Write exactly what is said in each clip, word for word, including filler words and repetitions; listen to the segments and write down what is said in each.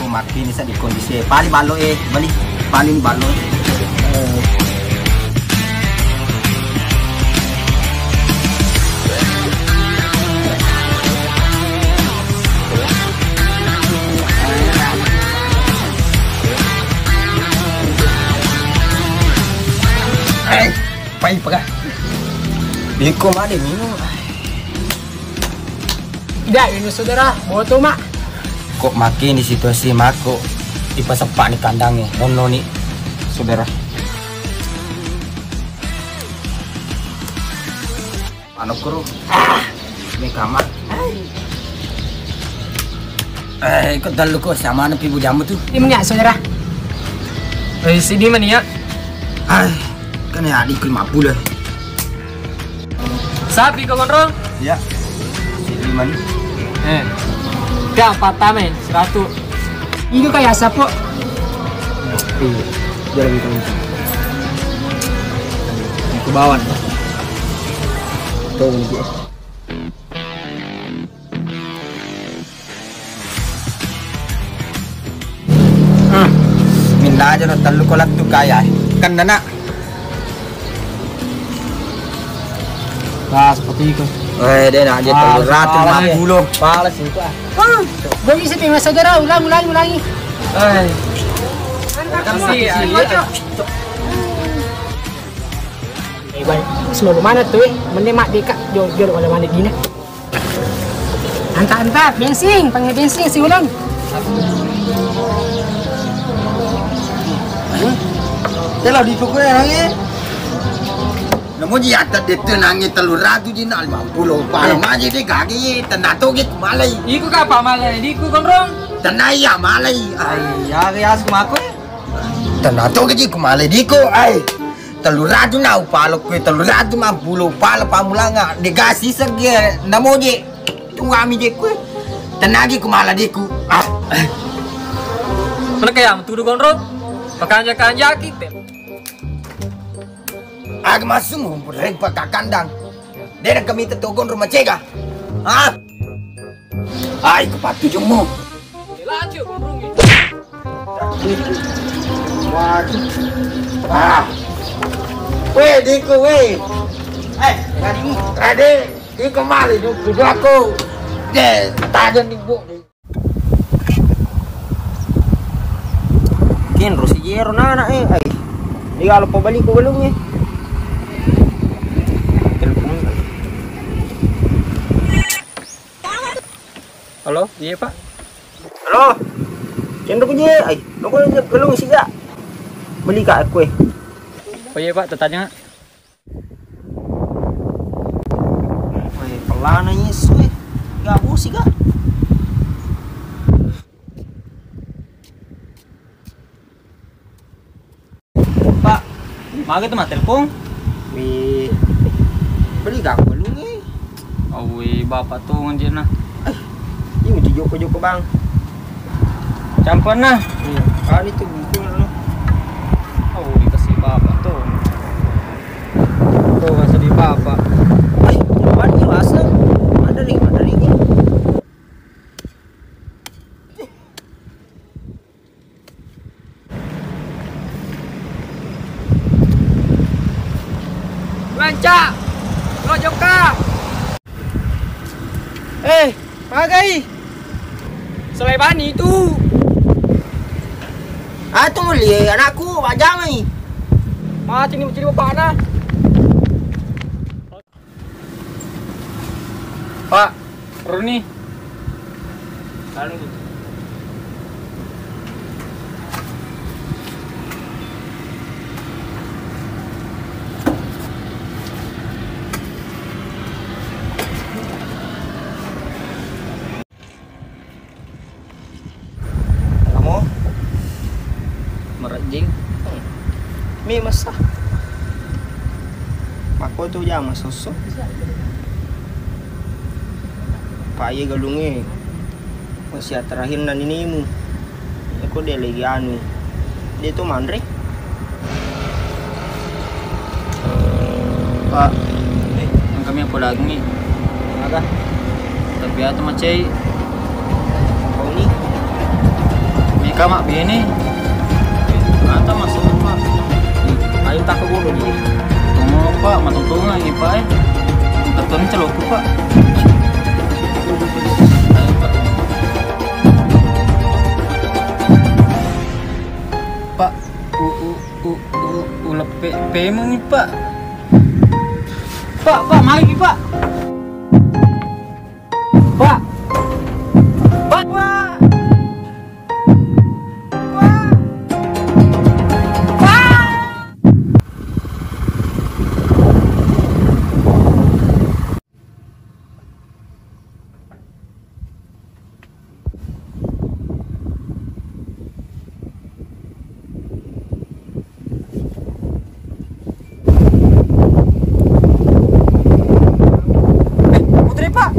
Makkini sa di kondisi e. Pali ballo e, bali. Pali ballo e. Eh, pai pega. Biko made minum. Tidak, ini saudara, boto mak. Kok makin di situasi mako ipaseppa ni kandangnge, nonno ni, saudara. Manukku ro. Ah, ini kamar. Eh, kok dalu kok sama na pibu jamu tu? Ini ya, saudara. Eh, sini mana ya? Ah, kan ya di lima puluh. Sapi kau kontrol? Iya. Sini mana? Eh. Kak, patame, seratus. Itu kayak sapo. Iya. Jangan gitu. Ke bawah. Tuh, gitu. Hmm. Minna aja no tellu ko lettu kaya. Kan nana. Nah, seperti itu. Eh, dia nak aja tellu ratus pala mah. Pala sih itu ah. Ah, gua bisa terima saudara, ulang, ulang, ulangi. Eh. Kasih ya. Semua mana tuh, eh? Mending mak deka, jor, jor, wala mana dina. Anta, anta, bensin, panggil bensin si ulang. Tela di toko ya, eh. Namo ji atta dette nangi tellu ratu ji na lima puluh. Pala maji de gage ye, tenna toge kumalai. Iku kapa malai, diku konrong. Tenna iya malai. Ai, ya, ya, sumaku. Tenna toge ji kumalai diku, ai. Tellu ratu na upalo kue, tellu ratu ma pulo upalo pamulanga. De gasi sege, namo je. Tuami je kue. Tenagi kumala diku. Ah. Mana kaya tudu konrong? Pakanja-kanjaki. Aga massumu rempaka kandang. Dena kami tetokon rumah cega. Hah? Ai kepatujummu. Waduh. Ah. Weh, diku, weh. Eh, tadi. Tadi, diku mali, diku, diku. Deh, tajam di bu. Kenro si Jero nana eh, ai. Iya lo pabali ko galung eh. Telepon. Halo, iya Pak. Halo. Kenro ko je, ai. Lo ko galung sija. Beli ka kue. Oh iya Pak, tetanya. Weh, pelana Yesu, eh. Gak bosi, Kak. Pak, maga tu mattelpong? Weh, beli gak belum, eh? Awe, bapak tu nganjena. Eh, ini joko-joko, Bang. Campur nah. Iya, kali tu gitu, no. Oh, dikasih bapak tu. Tuh, masa di papa. Ai, coba nih, masa. Ada nih, ada nih. Lanca, lo jongka. Eh, magai. Selaibani itu. Ah, tu mulia anakku, wajamai. Mati ni, mati ni bapakna. Pak, Roni. Lalu. Kamu merejing. Mi masa. Mako tu jama sosso. Paye galunge. Wasiat terakhir naninimu. Eko dia lagi anu. Dia tu manre. Pak. Eh, kami apa lagi nih? Aga? Tapi atu macai. Kau ni? Mi Kama bene. Anta masuk, Pak. Ayo tak ke guru ni. Tunggu, Pak, matutunggu lagi, Pak, eh. Betul ni celokku, Pak. Ayo, Pak. Pak, u, u, u, u, uleppe pemeng ni, Pak. Pak, Pak, mari, Pak. Pak. Pak, Pak. Pak. Pak. Eh, Putri, Pak.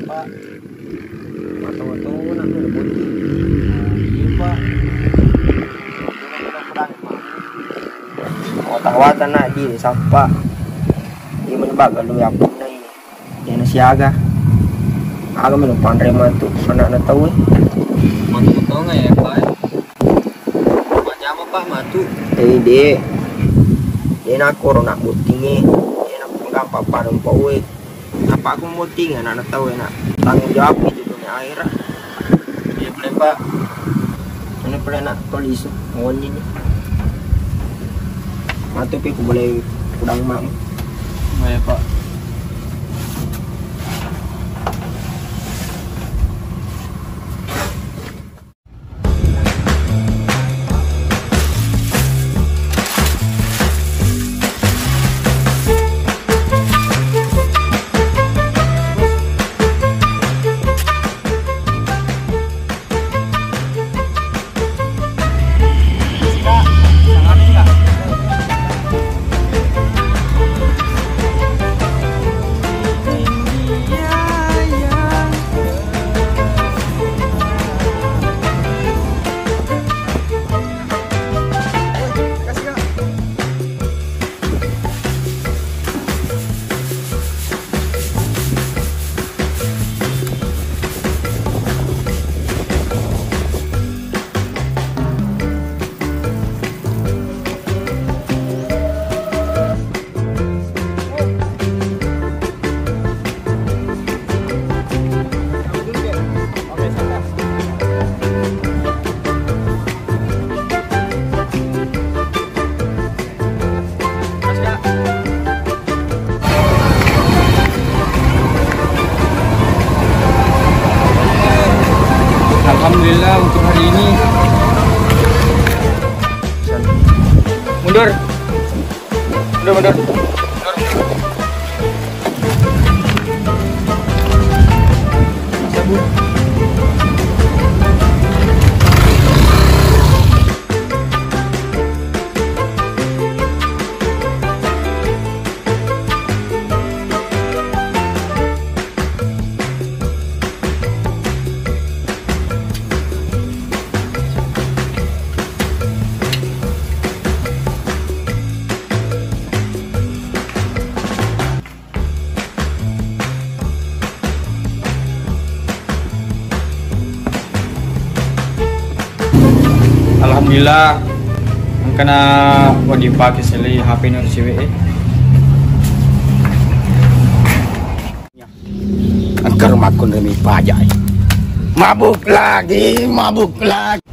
Pak. Matoa-toa nak bocci. Iya, Pak. Wata-wata nak di sappa. Iya, meni baga lu yapunna iya. Iya, na siaga. Aga melo panre matu anakna tau e. Matoa-toa ya, Pak. Majjama, Pak, matu. Eh, de. De nakkoro nak bottinge. De nak gampang padang pau e. Apa aku mau tinggal anak tahu enak tanggung jawab gitu dunia akhirat. Iya, boleh, Pak. Ini boleh nak polisi. Mau ini nih. Matu pi ku boleh kudang mak. Boleh, Pak. Alhamdulillah untuk hari ini. Mundur. Mundur, mundur. Mundur, mundur. Mundur. Alhamdulillah, engkana wedding pake selli H P na ri cewek e. Engka rumakku nremi pajak e. Mabuk lagi, mabuk lagi.